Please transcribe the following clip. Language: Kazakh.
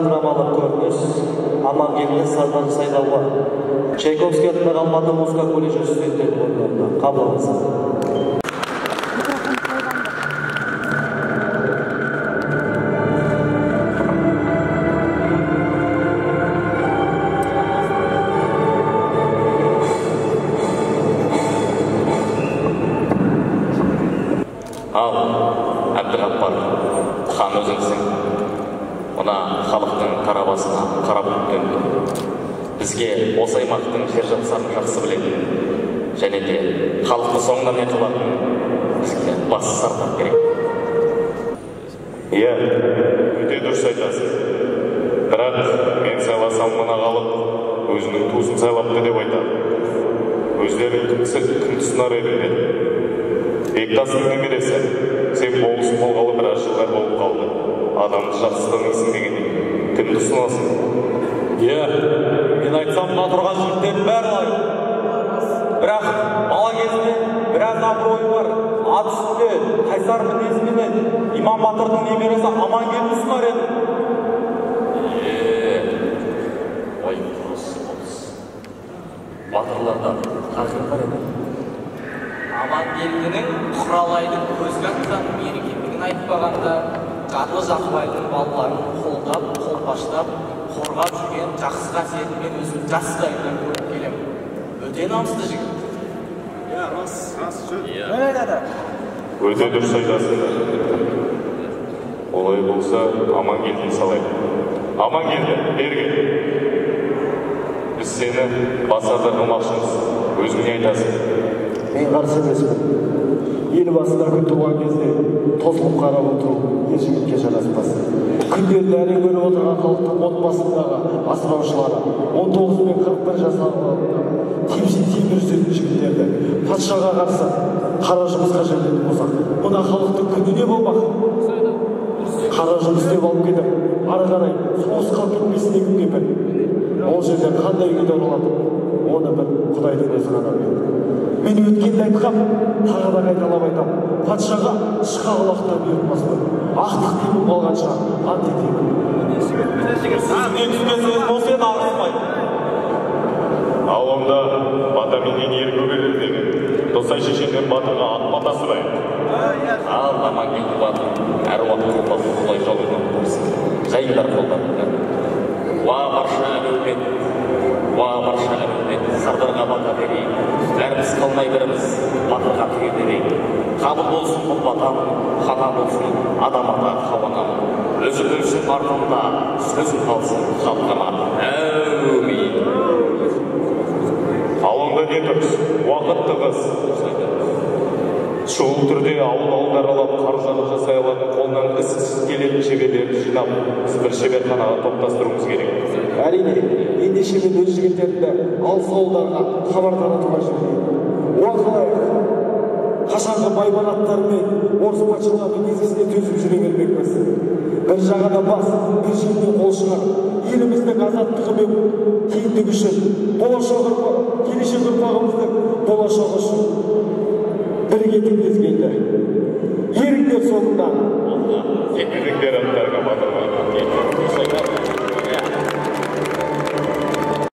Драмалық көрініс Амангелді сардар сайлауға. Чайковский атындағы Алматы музыка колледжі студенттерінің орындауында. Қабыл алыңыздар. Ал, Әбдіғаппар, хан өзіңсің. Мына халықтың қара басына қара бұлт төнді. Бізге осы аймақтың жер жапсарын жақсы білетін, және де халықты соңынан не қылатын бізге бас сардар керек. Иә, өте дұрыс айтасың. Бірақ мен сайласам мына халық өзінің туысын сайлапты деп айтады. Өздерің кім тұсынар едіңдер? Бектастың немересі, сен болыс болғалы біраз жылдар болып қалды. Адамды жақсы танисың дегенде кімді ұсынасың? Иә, мен айтсам мына тұрған жігіттердің бәрі лайық. Бірақ бала кезінде біраз абыройы бар, ат үстінде қайсар мінезіменен Иман батырдың немересі Амангелдіні ұсынар едім. Ой, дұрыс, болыс. Батырларда тақыр бар еді. Амангелдінің Құралайдың көзге атқан мерекелігін айтпағанда, Жарлы Жақыбайдың балаларын қолдап, қолпаштап, қорғап жүрген жақсы қасиетін мен өзім жастайымнан көріп келемін. Өте намысты жігіт. Иә, рас, рас, жөн. Өте дұрыс айтасыңдар. Олай болса, Амангелдіні салайық. Амангелді, бері кел. Біз сені бас сардар қылмақшымыз. Өзің не айтасың? Мен қарсы емеспін. Ел басында күн туған кезде тосылып қарап отыру ер жігітке жараспас. Күндерді әрең көріп отырған халықтың отбасындағы асыраушылары 19 мен 41 жас аралығындағы тепсе темір үзетін жігіттерді патшаға қарсы қара жұмысқа жіберетін болсақ, мына халықтың күні не болмақ? Қара жұмыс деп алып кетіп, ары қарай соғысқа алып кетпесіне кім кепіл? Ол жерде қандай күйде оралады, оны бір Құдайдың өзі ғана біледі. Мен өткенді айтқам, тағы да қайталап айтам. Патшаға тышқақ құлақта бұйыртпаспын. Ақтық демім қалғанша ант етемін. Сіздің түспесіңіз болса еді арыспай. Ал онда бата менен ер көгерер деген. Досай шешеннен батырға ат батасы сұрайық. Ал Амангелді батыр әруақ қолдап құдай жолыңнан болсын. Жайыңдар қолдарыңды. Уа барша әлеумет, уа барша әлеумет, сардарға бата берейік. Бәріміз қалмай біріміз батырға түге берейік. Қабыл болсын бұл батам, хана болсын адам ата Хауа анам. Өзім өлсін артымда, сөзім қалсын халқыма. Әумин. Ал онда не тұрыс? Уақыт тығыз. Шұғыл түрде ауыл-ауылды аралап, қару-жарақ жасай алатын, қолынан іс келетін шеберлерді жинап, біз бір шеберханаға топтастыруымыз керек. Әрине, ендеше мен өз жігіттерімді алыс ауылдарға хабар таратуға жіберейін. Уа қалайық, қашанғы байбанаттар мен орыс патшаларының езгісіне төзіп жүре бермекпіз. Бір жағада бас, бір жеңнен қол шығарып, еліміздің азаттығы мен теңдігі үшін, болашақ ұрпақ, келешек ұрпағымыздың болашағы үшін бірігетін кез келді. Еріңдер соңында. Еріңдер аттарыңа.